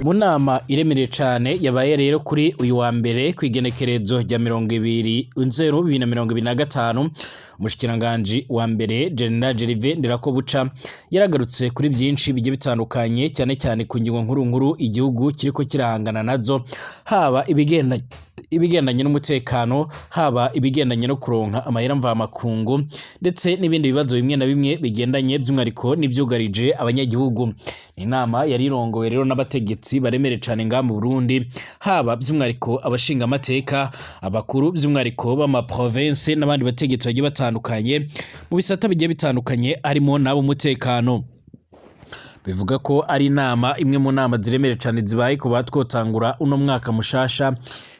Mu nama iremereye cane yabaye rero kuri uyu wa mbere kw'igenekerezo rya 20 Nzero 2025, umushikiranganji wa mbere General Gervais Ndirakobuca yaragarutse kuri byinshi bigiye bitandukanye, cyane cyane ku ngingo nkuru nkuru igihugu kiriko kirahangana nazo, haba ibigendanye n'umutekano, haba ibigendanye no kuronka amahera mvamakungu, ndetse n'ibindi bibazo bimwe na bimwe bigendanye by'umwihariko n'ivyugarije abanyagihugu. Inama yari irongowe rero n'abategetsi baremere cane ngaha mu Burundi, haba by'umwihariko abashinga amateka, abakuru by'umwihariko b'ama province n'abandi bategetsi bagiye batandukanye mu bisata bigiye bitandukanye, harimo n'abo umutekano. Bivuga ko ari inama imwe mu nama ziremere cane zibaye kuba twotangura uno mwaka mushasha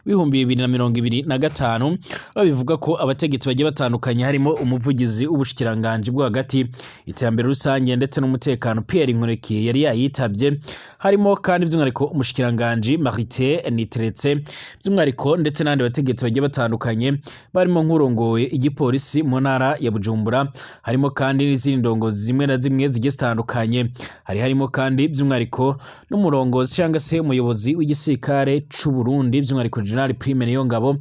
w'2025, aho bivuga ko abategetsi bagiye batandukanye, harimo umuvugizi w'ubushikiranganji bwo hagati, iterambere rusange ndetse n'umutekano, Pierre Nkurikiye, yari yayitavye. Harimo kandi by'umwihariko umushikiranganji Martin Niteretse by'umwihariko, ndetse n'abandi bategetsi bagiye batandukanye barimo nk'urongoye igipolisi mu ntara ya Bujumbura. Harimo kandi n'izindi ndongozi zimwe na zimwe zigiye zitandukanye. Hari harimo kandi by'umwihariko n'umurongozi cyangwa se umuyobozi w'igisirikare c'u Burundi, by'umwihariko General Prime Niyongabo,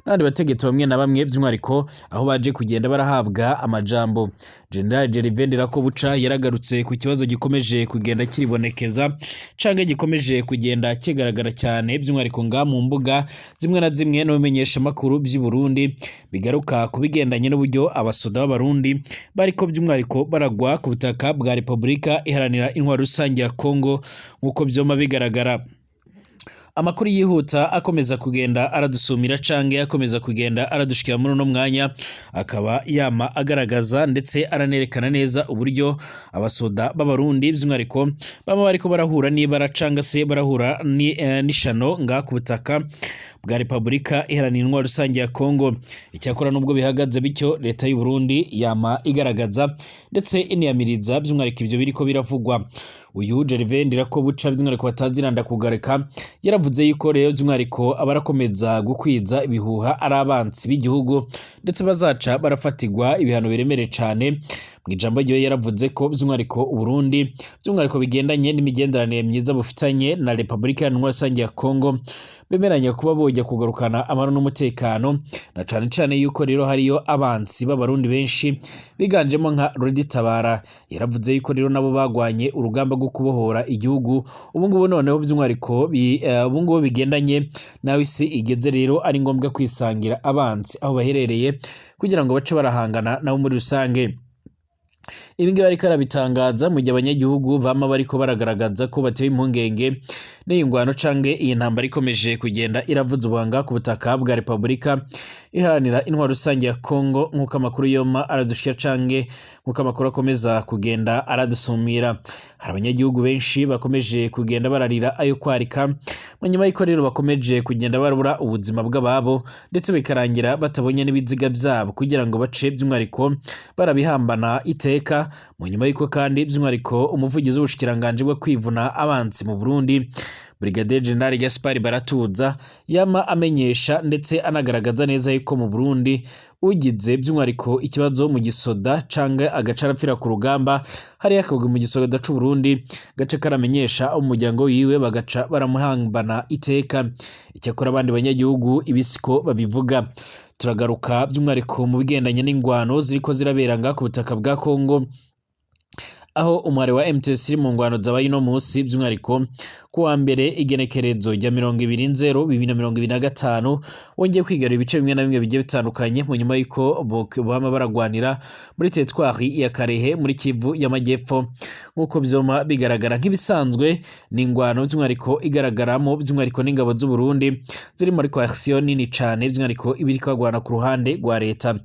n'abandi bategetsi bamwe na bamwe by'umwihariko, aho baje kugenda barahabwa amajambo. General Gervais Ndirakobuca yaragarutse ku kibazo gikomeje kugenda kiribonekeza canke gikomeje kugenda kigaragara cyane by'umwihariko nga mu mbuga zimwe na zimwe no bimenyesha makuru by'i Burundi, bigaruka ku bigendanye n'uburyo abasoda b'Abarundi bariko by'umwihariko baragwa ku butaka bwa Repubulika Iharanira Intwaro Rusange ya Kongo, nk'uko vyoma bigaragara. Amakuru yihuta akomeza kugenda aradusumira canke akomeza kugenda aradushikira muri uno mwanya akaba yama agaragaza ndetse aranerekana neza uburyo abasoda b'Abarundi by'umwihariko baba bariko barahura n'ibara canga se barahura n'ishano ngaha ku butaka bwa Repubulika Iharanira Intwaro Rusange ya Kongo. Icyakora nubwo bihagaze bityo, leta y'u Burundi yama igaragaza ndetse iniyamiriza by'umwihariko ibyo biriko biravugwa. Uyu Gervais Ndirakobuca, by'umwihariko bataziranda kugarika, yaravuze yuko rero by'umwihariko abarakomeza gukwiza ibihuha ari abansi b'igihugu, ndetse bazaca barafatirwa ibihano biremereye cane. Mu ijambo ryiwe yaravuze ko by'umwihariko Uburundi, by'umwihariko bigendanye n'imigenderanire myiza bufitanye na Repubulika Iharanira Rusange ya Kongo, bemeranya kuba bojya kugarukana amahoro n'umutekano, na cane cane yuko rero hariyo abansi b'Abarundi benshi biganjemo nka Red Tabara. Yaravuze yuko rero nabo bagwanye urugamba rwo kubohora igihugu, ubu ngubu noneho by'umwihariko ubu ngubu bigendanye naho isi igeze rero ari ngombwa kwisangira abansi aho baherereye kugira ngo bace barahangana nabo muri rusange. Ibi ngibi ariko arabitangaza mu gihe abanyagihugu bama bariko baragaragaza ko batewe impungenge n'iyi ngwano canke iyi ntambara ikomeje kugenda iravuza ubuhanga ku butaka bwa Repubulika Iharanira Intwaro Rusange ya Kongo, nk'uko amakuru yoma aradushikira canke nk'uko amakuru akomeza kugenda aradusumira. Hari abanyagihugu benshi bakomeje kugenda bararira ayo kwarika mu nyuma y'uko rero bakomeje kugenda barabura ubuzima bw'ababo, ndetse bikarangira batabonye n'ibiziga byabo kugira ngo bace by'umwihariko barabihambana iteka. Mu nyuma y'uko kandi by'umwihariko umuvugizi w'ubushikiranganji bwo kwivuna abansi mu Burundi, Brigadier General Gaspard Baratuza, yama amenyesha ndetse anagaragaza neza yuko mu Burundi ugize by'umwihariko ikibazo mu gisoda canke agaca arapfira ku rugamba hariya akagwa mu gisoda c'u Burundi, gace karamenyesha umuryango wiwe bagaca baramuhambana iteka. Icyakora abandi banyagihugu ibisiko babivuga. Turagaruka by'umwihariko mu bigendanye n'ingwano ziriko zirabera ngaha ku butaka bwa Kongo, aho umuhari wa M23 iri mu ngwano zabaye uno munsi, by'umwihariko ku wa mbere igenekerezo rya 20 Nzero 2025, wongeye kwigarura ibice bimwe na bimwe bigiye bitandukanye, mu nyuma y'uko bama baragwanira muri teritwari ya Karehe muri Kivu y'Amajyepfo. Nk'uko vyoma bigaragara nk'ibisanzwe, ni ingwano by'umwihariko igaragaramo by'umwihariko n'ingabo z'u Burundi ziri muri coalition nini cane, by'umwihariko ibiri kwagwana ku ruhande rwa leta.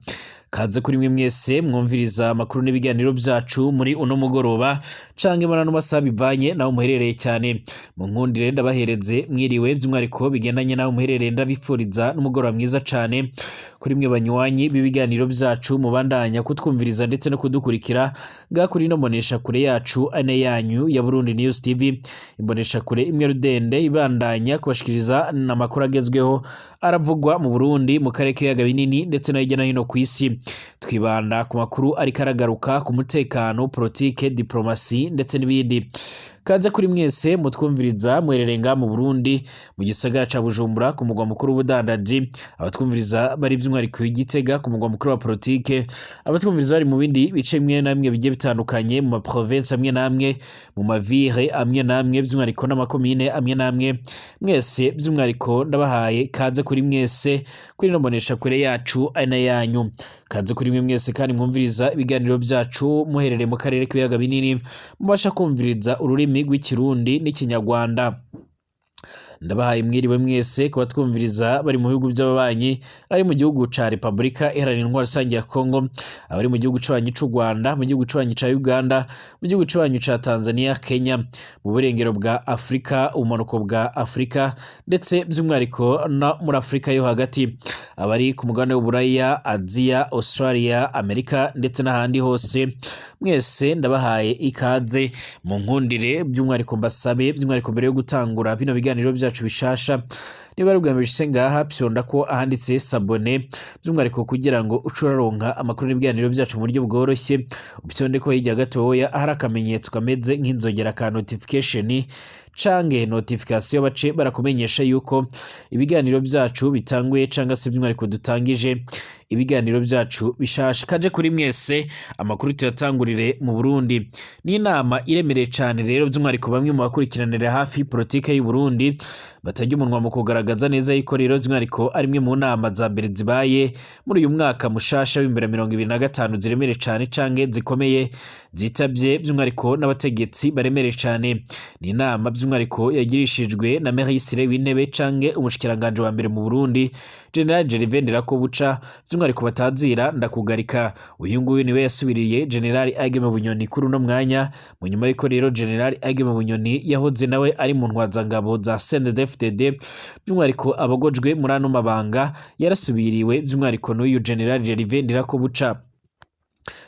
Kaze kuri mwe mwese mwumviriza amakuru n'ibiganiro byacu muri uno mugoroba canke muri ano masaha, bivanye naho muherereye cyane. Mu nkundire ndabahereze mwiriwe, by'umwihariko bigendanye naho muherereye, ndabifuriza n'umugoroba mwiza cane kuri mwe banywanyi b'ibiganiro byacu mubandanya kutwumviriza ndetse no kudukurikira ngaha kuri ino mbonesha kure yacu ane yanyu ya Burundi News TV, imbonesha kure imwe rudende ibandanya kubashikiriza amakuru agezweho aravugwa mu Burundi, mu karere k'ibiyaga binini ndetse no hirya no hino ku isi. Twibanda ku makuru ariko aragaruka ku mutekano, politike, diplomasi ndetse n'ibindi. Kaze kuri mwe mwese mwumviriza amakuru n'ibiganiro byacu. Kaze kuri mwese mutwumviriza muherereye ngaha mu Burundi, mu gisagara ca Bujumbura ku mugwa mukuru w'ubudandaji, abatwumviriza bari by'umwihariko i Gitega ku mugwa mukuru wa politike, abatwumviriza bari mu bindi bice bimwe na bimwe bigiye bitandukanye, mu ma province amwe n'amwe, mu ma ville amwe n'amwe, by'umwihariko n'amakomine amwe n'amwe. Mwese by'umwihariko ndabahaye kaze kuri mwese kuri ino mbonesha kure yacu ari na yanyu. Kaze kuri mwe mwese kandi mwumviriza ibiganiro byacu muherereye mu karere k'ibiyaga binini, mubasha kumviriza ururimi rw'Ikirundi n'Ikinyarwanda. Ndabahaye mwiriwe mwese kubatwumviriza bari mu bihugu by'ababanyi, ari mu gihugu ca Repubulika Iharanira Intwaro Rusange ya Kongo, abari mu gihugu c'abanyi c'u Rwanda, mu gihugu c'abanyi ca Uganda, mu gihugu c'abanyi ca Tanzania, Kenya, mu burengero bwa Afurika, ubumanuko bwa Afurika, ndetse by'umwihariko no muri Afurika yo hagati, abari ku mugabane w'Uburaya, Aziya, Australia, Amerika ndetse n'ahandi hose. Mwese ndabahaye ikaze. Mu nkundire by'umwihariko mbasabe, by'umwihariko mbere yo gutangura bino biganiro byacu bishasha, niba ari ubwa mbere ushitse ngaha, fyonda ko ahanditse s'abonner, by'umwihariko kugira ngo uce uraronka amakuru n'ibiganiro byacu mu buryo bworoshye. Upyonde ko hirya gatoya ahari akamenyetso kameze nk'inzogera ka notification canke notification, bace barakumenyesha yuko ibiganiro byacu bitanguye canga se by'umwihariko dutangije ibiganiro byacu bishasha. Kaje kuri mwese, amakuru tuyatangurire mu Burundi. Ni inama iremereye cane rero, by'umwihariko bamwe mu bakurikiranira hafi politike y'u Burundi batajya umunwa mu kugaragaza neza yuko rero by'umwihariko ari imwe mu nama za mbere zibaye muri uyu mwaka mushasha w'imbere 2025 ziremereye cane canke zikomeye, zitabye by'umwihariko n'abategetsi baremereye cane. Ni inama by'umwihariko yagirishijwe na Minisitiri w'Intebe canke umushikiranganje wa mbere mu Burundi, General Gervais Ndirakobuca, by'umwihariko batazira Ndakugarika. Uyu nguyu niwe yasubiriye General Ageme Bunyoni kuri uno mwanya, mu nyuma y'uko rero General Ageme Bunyoni yahoze nawe ari mu ntwazangabo za CNDD-FDD, by'umwihariko abagojwe muri ano mabanga, yarasubiriwe by'umwihariko n'uyu General Gervais Ndirakobuca.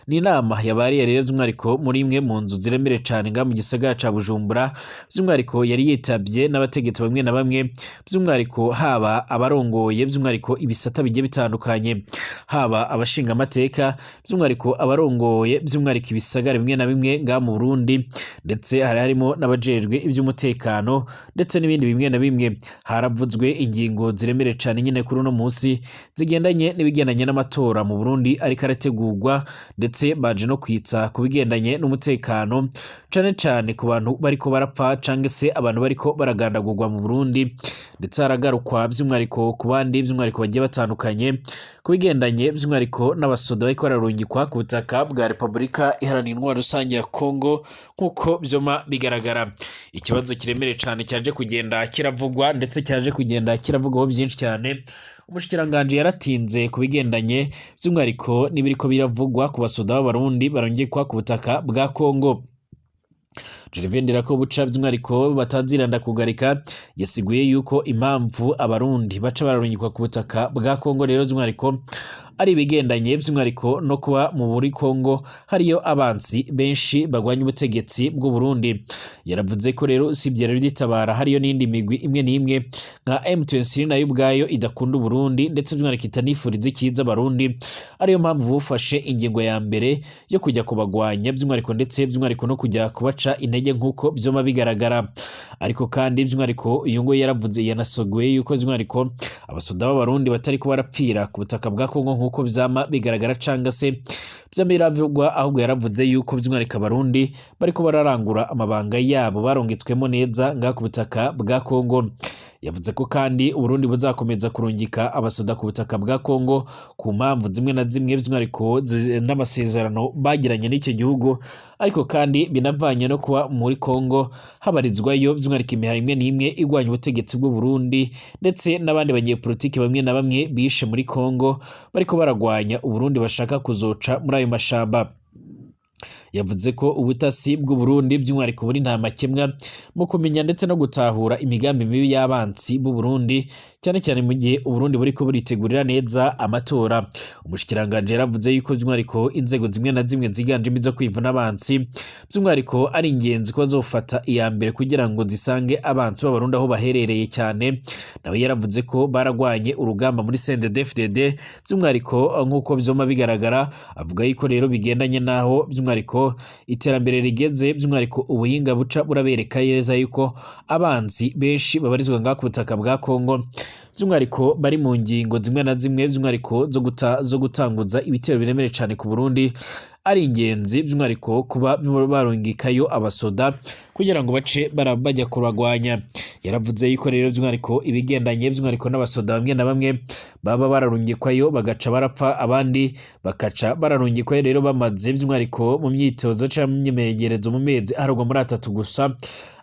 Ni inama yabariye rero by'umwihariko muri imwe mu nzu ziremereye cane ngaha mu gisagara ca Bujumbura, by'umwihariko yari yitabye n'abategetsi bamwe na bamwe, by'umwihariko haba abarongoye by'umwihariko ibisata bigiye bitandukanye, haba abashinga amateka, by'umwihariko abarongoye by'umwihariko ibisagara bimwe na bimwe ngaha mu Burundi, ndetse hari harimo n'abajejwe ivy'umutekano ndetse n'ibindi bimwe na bimwe. Haravuzwe ingingo ziremereye cane nyine kuri uno munsi zigendanye n'ibigendanye n'amatora mu Burundi ariko arategurwa, ndetse baje no kwitsa ku bigendanye n'umutekano, cane cane ku bantu bariko barapfa canke se abantu bariko baragandagurwa mu Burundi, ndetse haragarukwa by'umwihariko ku bandi by'umwihariko bagiye batandukanye ku bigendanye by'umwihariko n'abasoda bariko bararungikwa ku butaka bwa Repubulika Iharanira Intwaro Rusange ya Kongo. Nk'uko vyoma bigaragara, ikibazo kiremereye cane cyaje kugenda kiravugwa, ndetse cyaje kugenda kiravugwaho byinshi cyane. Umushikiranganji yaratinze ku bigendanye by'umwihariko n'ibiriko biravugwa ku basoda b'Abarundi barungikwa ku butaka bwa Kongo. Gervais Ndirakobuca, by'umwihariko batazira Ndakugarika, yasiguye yuko impamvu Abarundi baca bararungikwa ku butaka bwa Kongo rero by'umwihariko ari ibigendanye by'umwihariko no kuba mu muri Kongo hariyo abansi benshi bagwanya ubutegetsi bw'u Burundi. Yaravuze ko rero usibye rero itabara, hariyo n'indi migwi imwe n'imwe nka M23 nayo ubwayo idakunda Uburundi, ndetse by'umwihariko itanifuriza icyiza Abarundi, ariyo mpamvu bufashe ingingo ya mbere yo kujya kubagwanya by'umwihariko, ndetse by'umwihariko no kujya kubaca intege nk'uko byoma bigaragara. Ariko kandi by'umwihariko uyu nguyu yaravuze, yanasoguye yuko by'umwihariko abasoda b'Abarundi batari ko barapfira ku butaka bwa Kongo nk'uko vyama bigaragara canga se vyama biravugwa, ahubwo yaravuze yuko by'umwihariko Abarundi bariko bararangura amabanga yabo barungitswemo neza ngaha ku butaka bwa Kongo. Yavuze ko kandi Uburundi buzakomeza kurungika abasoda ku butaka bwa Kongo ku mpamvu zimwe na zimwe, by'umwihariko n'amasezerano bagiranye n'icyo gihugu, ariko kandi binavanye no kuba muri Kongo habarizwayo by'umwihariko imihari imwe n'imwe igwanya ubutegetsi bw'u Burundi, ndetse n'abandi banyepolitiki bamwe na bamwe bishe muri Kongo bariko baragwanya Uburundi bashaka kuzoca muri ayo mashamba. Yavuze ko ubutasi bw'u Burundi by'umwihariko buri nta makemwa mu kumenya ndetse no gutahura imigambi mibi y'abansi b'u Burundi, cyane cyane mu gihe Uburundi buriko buritegurira neza amatora. Umushikiranganje yaravuze yuko by'umwihariko inzego zimwe na zimwe ziganjemo izo kwivuna abansi by'umwihariko ari ingenzi ko bazofata iya mbere kugira ngo zisange abansi b'Abarundi aho baherereye cyane. Nawe yaravuze ko baragwanye urugamba muri CNDD-FDD by'umwihariko nk'uko vyoma bigaragara, avuga yuko rero bigendanye n'aho by'umwihariko By'umwihariko iterambere rigeze, by'umwihariko ubuhinga buca burabereka neza yuko abanzi benshi babarizwa ngaha ku butaka bwa Kongo, by'umwihariko bari mu ngingo zimwe na zimwe, by'umwihariko zo gutanguza ibitero biremereye cane ku Burundi, ari ingenzi by'umwihariko kuba barungikayo abasoda kugira ngo bace bajya kuragwanya. Yaravuze yuko rero by'umwihariko ibigendanye by'umwihariko n'abasoda bamwe na bamwe baba bararungikwayo bagaca barapfa, abandi bakaca bararungikwayo rero bamaze by'umwihariko mu myitozo canke mu myimenyerezo mu mezi aharugwa muri 3 gusa,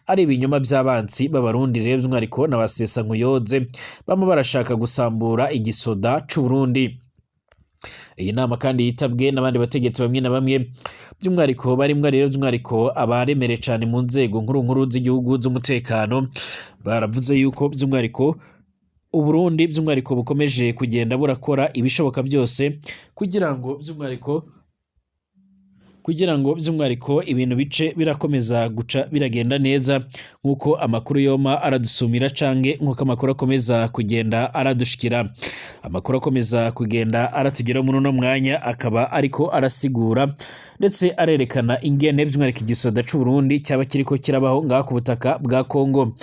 ari ibinyoma by'abansi b'Abarundi rero by'umwihariko n'abasesa nkuyoze bama barashaka gusambura igisoda c'Uburundi. Iyi nama kandi yitabwe n'abandi bategetsi bamwe na bamwe, by'umwihariko barimwo rero by'umwihariko abaremere cane mu nzego nkuru nkuru z'igihugu z'umutekano. Baravuze yuko by'umwihariko Uburundi by'umwihariko bukomeje kugenda burakora ibishoboka byose kugira ngo by'umwihariko ibintu bice birakomeza guca biragenda neza, nk'uko amakuru yoma aradusumira canke nk'uko amakuru akomeza kugenda aradushikira. Amakuru akomeza kugenda aratugeraho muri uno mwanya akaba ariko arasigura ndetse arerekana ingene by'umwihariko igisoda c'Uburundi cyaba kiriko kirabaho ngaha ku butaka bwa Kongo.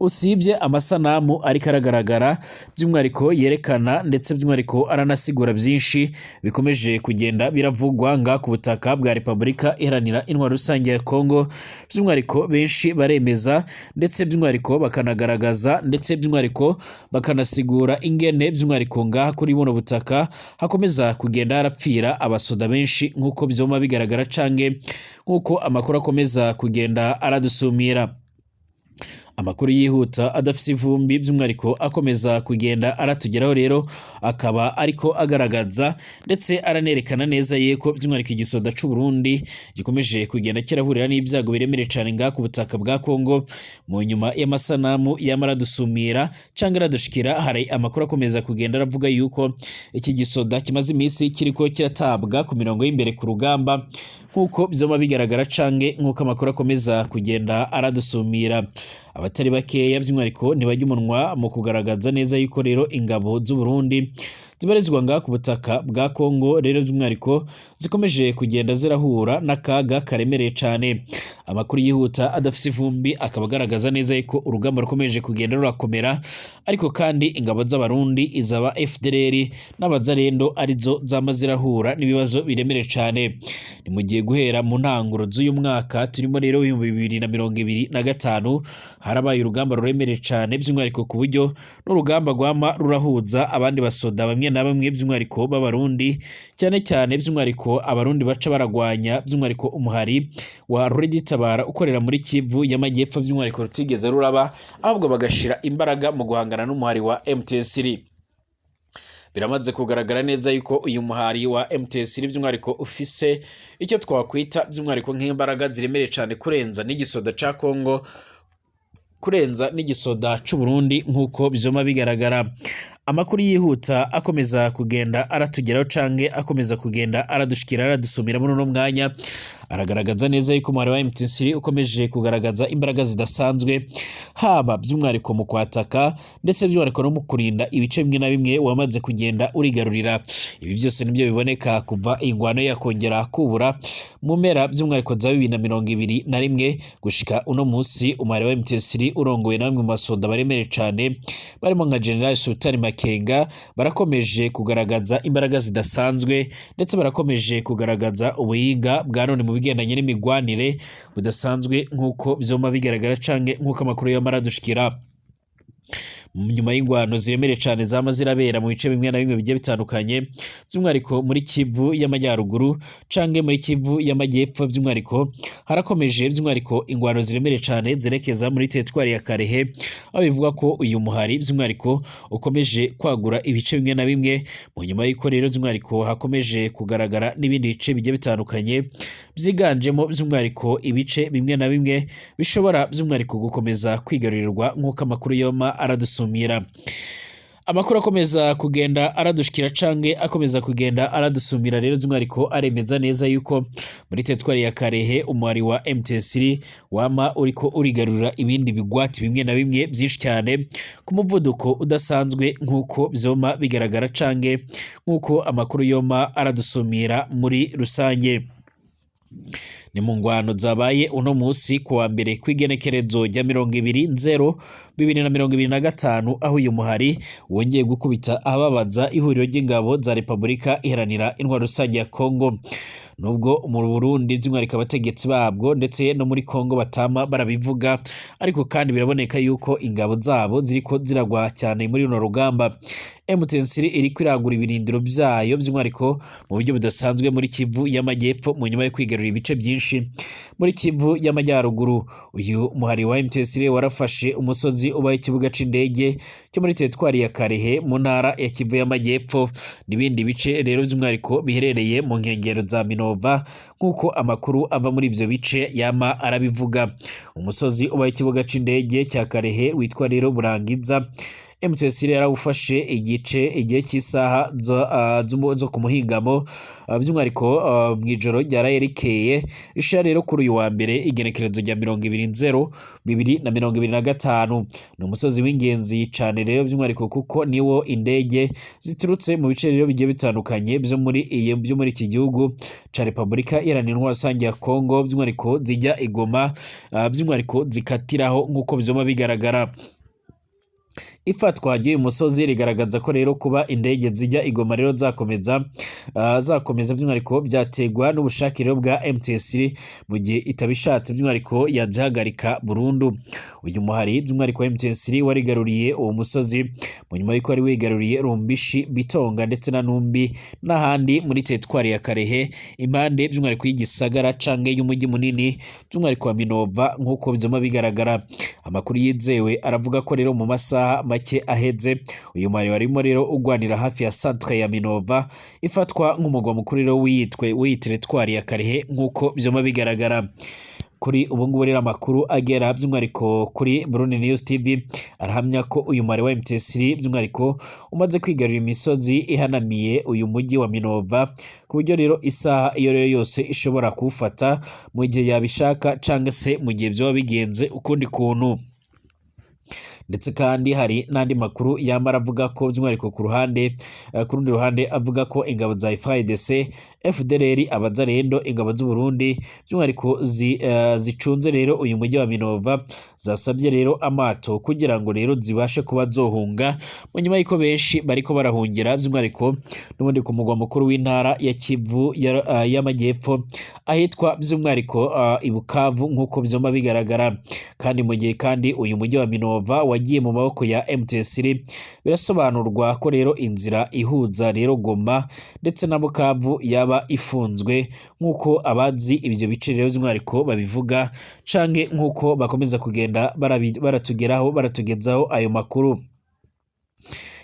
Usibye amasanamu ariko aragaragara by'umwihariko yerekana ndetse by'umwihariko aranasigura byinshi bikomeje kugenda biravugwa ngaha ku butaka bwa Repubulika Iharanira Intwaro Rusange ya Kongo, by'umwihariko benshi baremeza ndetse by'umwihariko bakanagaragaza ndetse by'umwihariko bakanasigura ingene by'umwihariko ngaha kuri buno butaka hakomeza kugenda harapfira abasoda benshi, nk'uko byoma bigaragara canke nk'uko amakuru akomeza kugenda aradusumira. Amakuru yihuta adafise ivumbi by'umwihariko akomeza kugenda aratugeraho rero akaba ariko agaragaza ndetse aranerekana neza yeko by'umwihariko igisoda c'u Burundi gikomeje kugenda kirahurira n'ibyago biremereye cane ngaha ku butaka bwa Kongo. Mu nyuma y'amasanamu yamara dusumira canke aradushikira, hari amakuru akomeza kugenda aravuga yuko iki gisoda kimaze iminsi kiriko kiratabwa ku mirongo y'imbere ku rugamba, nk'uko vyoma bigaragara canke nk'uko amakuru akomeza kugenda aradusumira. Abatari bakeya by'umwihariko ntibajya umunwa mu kugaragaza neza yuko rero ingabo z'u Burundi zibarizwa ngaha ku butaka bwa Kongo rero by'umwihariko zikomeje kugenda zirahura n'akaga karemereye cane. Amakuru yihuta adafise ivumbi akaba agaragaza neza yuko urugamba rukomeje kugenda rurakomera, ariko kandi ingabo z'Abarundi, izaba FDLR n'abazarendo arizo zama zirahura n'ibibazo biremereye cane. Ni mu gihe guhera mu ntanguro z'uyu mwaka turimo rero 2025 harabaye urugamba ruremereye cane by'umwihariko, ku buryo n'urugamba rwama rurahuza abandi basoda bamwe na bamwe by'umwihariko b'Abarundi, cyane cyane by'umwihariko Abarundi baca baragwanya by'umwihariko umuhari wa Tabara ukorera muri Kivu y'Amajyepfo, by'umwihariko rutigeze ruraba, ahubwo bagashira imbaraga mu guhangana n'umuhari wa M23. Biramaze kugaragara neza yuko uyu muhari wa M23 by'umwihariko ufise icyo twakwita by'umwihariko nk'imbaraga ziremereye cane kurenza n'igisoda ca Kongo, kurenza n'igisoda c'u Burundi, nk'uko vyoma bigaragara. Amakuru yihuta akomeza kugenda aratugeraho canke akomeza kugenda aradushikira aradusumira muri uno mwanya aragaragaza neza yuko umuhari wa M23 ukomeje kugaragaza imbaraga zidasanzwe, haba by'umwihariko mu kwataka ndetse by'umwihariko no mu kurinda ibice bimwe na bimwe wamaze kugenda urigarurira. Ibi byose nibyo biboneka kuva ingwano yakongera kubura mu mpera by'umwihariko za 2021 gushika uno munsi. Umuhari wa M23 urongowe na bamwe mu basoda baremereye cane barimo nka General Sultan Makenga, barakomeje kugaragaza imbaraga zidasanzwe ndetse barakomeje kugaragaza ubuhinga bwa none mu bigendanye n'imigwanire budasanzwe, nk'uko vyoma bigaragara canke nk'uko amakuru yoma aradushikira. Nyuma y'ingwano ziremereye cane zama zirabera mu bice bimwe na bimwe bigiye bitandukanye, by'umwihariko muri Kivu y'Amajyaruguru canke muri Kivu y'Amajyepfo, by'umwihariko harakomeje by'umwihariko ingwano ziremereye cane zerekeza muri teritwari ya Karehe, aho bivuga ko uyu muhari by'umwihariko ukomeje kwagura ibice bimwe na bimwe. Mu nyuma y'uko rero by'umwihariko hakomeje kugaragara n'ibindi bice bigiye bitandukanye byiganjemo by'umwihariko ibice bimwe na bimwe bishobora by'umwihariko gukomeza kwigarurirwa, nk'uko amakuru yoma aradusumira. Amakuru akomeza kugenda aradushikira canke akomeza kugenda aradusumira rero by'umwihariko aremeza neza yuko muri teritwari ya Karehe umuhari wa M23 wama uriko urigarurira ibindi bigwati bimwe na bimwe byinshi cyane ku muvuduko udasanzwe, nk'uko vyoma bigaragara canke nk'uko amakuru yoma aradusumira muri rusange. Ni mu ngwano zabaye uno musi kuwa mbere kw'igenekerezo rya 20/0/2025, aho uyu muhari wongeye gukubita ababaza ihuriro ry'ingabo za Repubulika Iharanira Intwaro Rusange ya Kongo. Nubwo mu Burundi by'umwihariko abategetsi babwo ndetse no muri Kongo batama barabivuga, ariko kandi biraboneka yuko ingabo zabo ziriko ziragwa cyane muri runo rugamba. M23 iriko iragura ibirindiro byayo by'umwihariko mu buryo budasanzwe muri Kivu y'Amajyepfo, mu nyuma yo kwigarurira ibice byinshi muri Kivu y'Amajyaruguru. Uyu muhari wa M23 warafashe umusozi ubaye ikibuga c'indege cyo muri teritwari ya Karehe mu ntara ya Kivu y'Amajyepfo n'ibindi bice rero by'umwihariko biherereye mu nkengero za Minova, nk'uko amakuru ava muri ibyo bice yama arabivuga. Umusozi ubaye ikibuga c'indege cya Karehe witwa rero Burangiza, M23 yarawufashe igice igihe cy'isaha zo ku muhingamo, by'umwihariko mu ijoro ryaraye rikeye rishira rero kuri uyu wa mbere igenekerezo rya 20/0/2025. Ni umusozi w'ingenzi cane rero by'umwihariko kuko niwo indege ziturutse mu bice rero bigiye bitandukanye byo muri iki gihugu ca Repubulika Iharanira Intwaro Rusange ya Kongo by'umwihariko zijya i Goma, by'umwihariko zikatiraho nk'uko vyoma bigaragara. Ifatwa ry'uyu musozi rigaragaza ko rero kuba indege zijya i Goma rero zakomeza by'umwihariko byategwa n'ubushake rero bwa M23, mu gihe itabishatse by'umwihariko yazihagarika burundu. Uyu muhari by'umwihariko wa M23 warigaruriye uwo musozi mu nyuma y'uko wari wigaruriye Rumbishi, Bitonga ndetse na Numbi n'ahandi muri teritwari ya Karehe, impande by'umwihariko y'igisagara canke y'umujyi munini by'umwihariko wa Minova nk'uko vyama bigaragara. Amakuru yizewe aravuga ko rero mu masaha make aheze uyu muhari warimo rero ugwanira hafi ya centre ya Minova ifatwa nk'umugwa mukuru rero w'iyi teritwari ya Karehe nk'uko vyama bigaragara. Kuri ubu ngubu rero amakuru agera by'umwihariko kuri Burundi News TV arahamya ko uyu muhari wa M23 by'umwihariko umaze kwigarurira imisozi ihanamiye uyu mujyi wa Minova, ku buryo rero isaha iyo rero yose ishobora kuwufata mu gihe yabishaka canke se mu gihe vyoba bigenze ukundi kuntu. Ndetse kandi hari n'andi makuru yamara avuga ko by'umwihariko ku ruhande ku rundi ruhande avuga ko ingabo za FARDC, FDLR, abazarendo, ingabo z'u Burundi by'umwihariko zicunze rero uyu mujyi wa Minova zasabye rero amato kugira ngo rero zibashe kuba zohunga, mu nyuma y'uko benshi bariko barahungira by'umwihariko n'ubundi ku mugwa mukuru w'intara ya Kivu y'Amajyepfo ahitwa by'umwihariko i Bukavu nk'uko vyoma bigaragara. Kandi mu gihe kandi uyu mujyi wa Minova wagiye mu maboko ya M23, birasobanurwa ko rero inzira ihuza rero Goma ndetse na Bukavu yaba ifunzwe, nk'uko abazi ibyo bice rero by'umwihariko babivuga canke nk'uko bakomeza kugenda baratugeraho baratugezaho ayo makuru.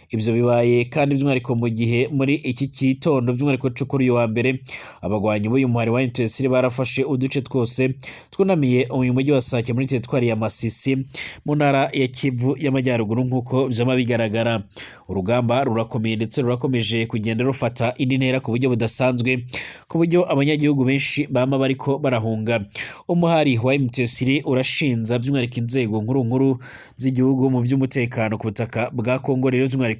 Ibyo bibaye kandi by'umwihariko mu gihe muri iki gitondo by'umwihariko cyo kuri uyu wa mbere abagwanyi b'uyu muhari wa M23 barafashe uduce twose twunamiye uyu mujyi wa Sake muri teritwari ya Masisi mu ntara ya Kivu y'Amajyaruguru nk'uko vyama bigaragara. Urugamba rurakomeye ndetse rurakomeje kugenda rufata indi ntera ku buryo budasanzwe, ku buryo abanyagihugu benshi bama bariko barahunga. Umuhari wa M23 urashinza by'umwihariko inzego nkuru nkuru z'igihugu mu by'umutekano ku butaka bwa Kongo rero by'umwihariko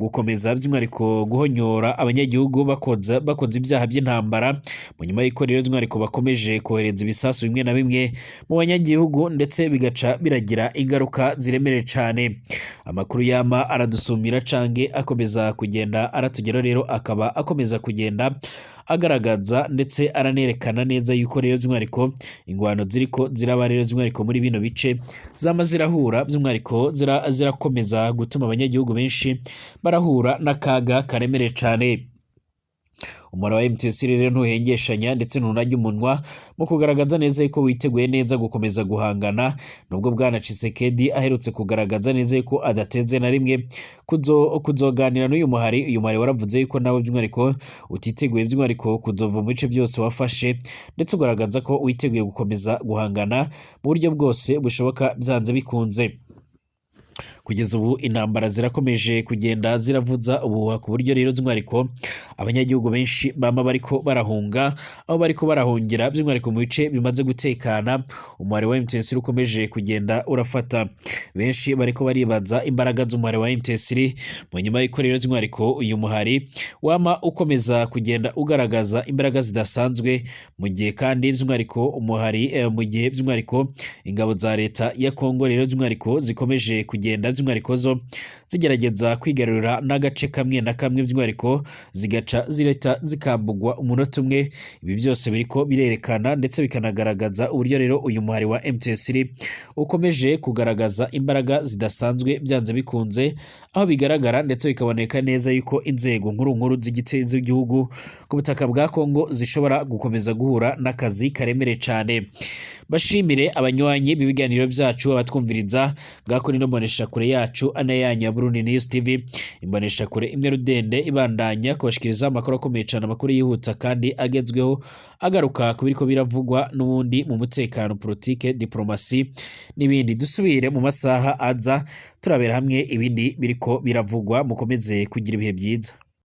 gukomeza by'umwihariko guhonyora abanyagihugu bakoze ibyaha by'intambara, mu nyuma y'uko rero by'umwihariko bakomeje kohereza ibisasu bimwe na bimwe mu banyagihugu ndetse bigaca biragira ingaruka ziremereye cane. Amakuru yama aradusumira canke akomeza kugenda aratugeraho rero akaba akomeza kugenda agaragaza ndetse aranerekana neza yuko rero by'umwihariko ingwano ziriko ziraba rero by'umwihariko muri bino bice zama zirahura by'umwihariko zirakomeza gutuma abanyagihugu benshi barahura n'akaga karemereye cane. Umubare wa M23 rero ntuhengeshanya ndetse ntunarya umunwa mu kugaragaza neza yuko witeguye neza gukomeza guhangana, nubwo Bwana Tshisekedi aherutse kugaragaza neza yuko adateze na rimwe kuzoganira n'uyu muhari. Uyu muhari waravuze yuko nawe by'umwihariko utiteguye by'umwihariko kuzova mu bice byose wafashe, ndetse ugaragaza ko witeguye gukomeza guhangana mu buryo bwose bushoboka byanze bikunze. Kugeza ubu intambara zirakomeje kugenda ziravuza ubuhuha, ku buryo rero by'umwihariko abanyagihugu benshi bama bariko barahunga, aho bariko barahungira by'umwihariko mu bice bimaze gutekana. Umuhari wa M23 ukomeje kugenda urafata benshi, bariko baribaza imbaraga z'umuhari wa M23 mu nyuma y'uko rero by'umwihariko uyu muhari wama ukomeza kugenda ugaragaza imbaraga zidasanzwe, mu gihe kandi by'umwihariko umuhari mu gihe by'umwihariko ingabo za leta ya Kongo rero by'umwihariko zikomeje kugenda by'umwihariko zo zigerageza kwigarurira n'agace kamwe na kamwe, by'umwihariko zigaca zireta zikambugwa umunota umwe. Ibi byose biriko birerekana ndetse bikanagaragaza uburyo rero uyu muhari wa M23 ukomeje kugaragaza imbaraga zidasanzwe byanze bikunze, aho bigaragara ndetse bikaboneka neza yuko inzego nkuru nkuru z'igihugu ku butaka bwa Kongo zishobora gukomeza guhura n'akazi karemereye cyane. Bashimire abanywanyi b'ibiganiro byacu, abatwumviriza ngako nino mbonesha kure yacu ana yanyu ya Burundi News TV, imbonesha kure imwe rudende ibandanya kubashikiriza amakuru akomeye cyane, amakuru yihuta kandi agezweho, agaruka ku biriko biravugwa n'ubundi mu mutekano, politike, diplomasi n'ibindi. Dusubire mu masaha aza turabera hamwe ibindi biriko biravugwa. Mukomeze kugira ibihe byiza.